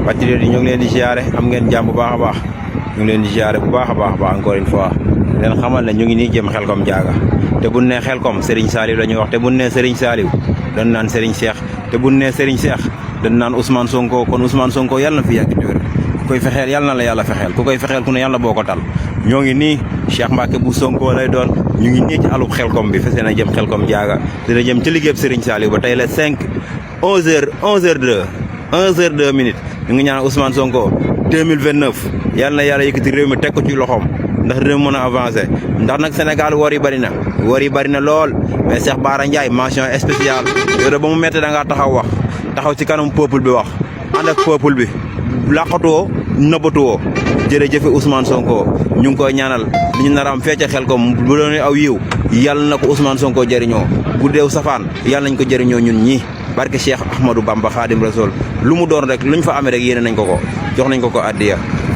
patriote yi ñu ngi leen di ziare am ngeen jàmm bu baax a baax ñu ngi leen di ziare bu baax a baax encore une fois leen xamal ne ñu ngi nii jëm Xelkom jaaga te bu nee Xelkom Serigne Saliou la ñuy wax te bu nee Serigne Saliou dañ naan Serigne Cheikh te bu nee Serigne Cheikh dañ naan Ousmane Sonko kon Ousmane Sonko yàlla na fi yàgg wér ku koy fexeel yàlla na la yàlla fexeel ku koy fexeel ku ne yàlla boo ko tal ñoo ngi nii Cheikh Mbacke bu Sonko lay doon ñu ngi nii ci alub Xelkom bi fese na jëm Xelkom jaaga dina jëm ci liggéeyub Serigne Saliou ba tey la 5 11h02 minutes ñu ngi ñaan Ousmane Sonko 2029 yàlla na yàlla yëkkati réew mi teg ko ci loxoom ndax réew mën a avancé ndax nag Sénégal wor yi bari na lool mais Cheikh Bara Ndiaye mention spéciale yow de ba mu méttee da ngaa taxaw ci kanam peuple bi wax ànd ak peuple bi laqatuwoo nëbbatuwoo jërëjëf Ousmane Sonko ñu ngi koy ñaanal li ñu nar a am fecce Xelkom bu doon aw yiw yàlla na ko Ousmane Sonko jëriñoo bu deew safaan yàlla nañ ko jëriñoo ñun ñii barke Cheikh Ahmadou Bamba Khadim Rasoul lu mu doon rek luñ fa amee rek yéene nañ ko jox nañ ko addiya